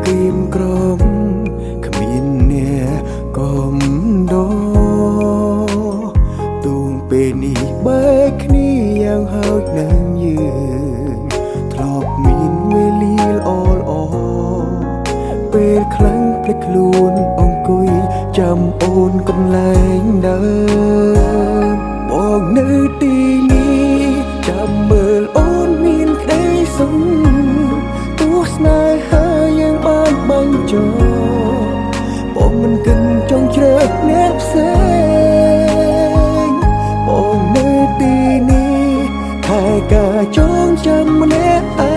ក្រៀមក្រំគ្មានអ្នកកំដរទូងពេលនេះបែកគ្នាយ៉ាងហោចណាស់យើងធ្លាប់មានវេលាល្អល្អពេលខ្លាំងភ្លេចខ្លួនអង្គុយចាំអូនកន្លែងដើមបងនៅទីនេះចាំមើលអូនមានក្តីសុខទោះស្នេហាយើងបានបាញ់ចោលបងមិនគិនចង់ជ្រើសអ្នកផ្សេងបងនៅទីនេះថែការចងចាំម្នាក់ឯ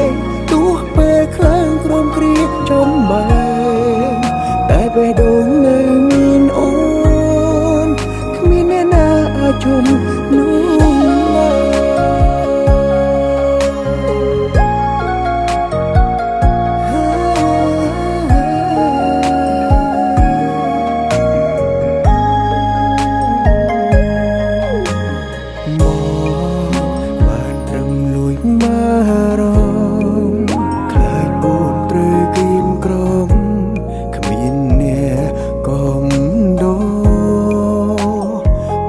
ងទោះពេលខ្លាំងក្រុមគ្រាចំបែកតែបេះដូងនៅមានអូនគ្មានអ្នកណាអាចជុំនោះឡើយមកបានត្រឹមលួចមករងខ្លាចអូនត្រូវក្រៀមក្រំគ្មានអ្នកកំដរ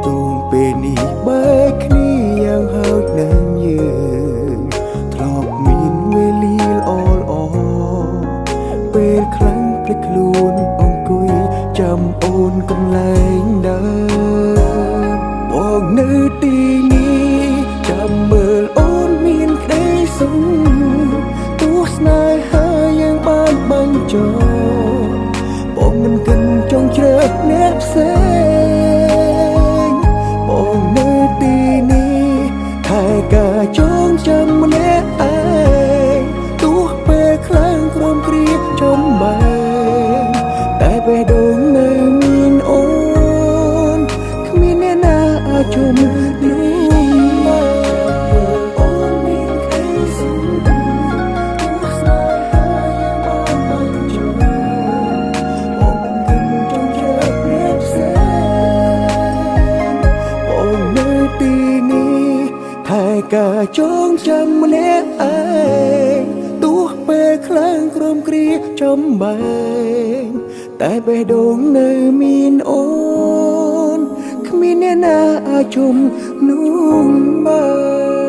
ទូងពេលនេះបែកគ្នាយ៉ាងហោចណាស់យើងធ្លាប់មានវេលាល្អល្អពេលខ្លាំងភ្លេចខ្លួនអង្គុយចាំអូនកន្លែងដើមបងនៅទីនេះចាំមើលអូនមានក្តីសុខទោះស្នេហាយើងបានបាញ់ចោលបងមិនគិនចង់ជ្រើសអ្នកផ្សេងបងនៅទីនេះថែការចងចាំម្នាក់ឯងទោះពេលខ្លាំងក្រុមគ្រាចំបែកតែបេះដូងនៅមានអូនគ្មានអ្នកណាអាចជុំនោះឡើយអូនមានក្តីសុខទោះស្នេហាយើងបានបាញ់ចោលបងមិនគិនចង់ជ្រើសអ្នកផ្សេងបងនៅទីនេះថែការចងចាំម្នាក់ឯងទោះពេលខ្លាំងក្រុមគ្រាចំបែកតែបេះដូងនៅមានអូនគ្មានអ្នកណាអាចជុំនោះបាន។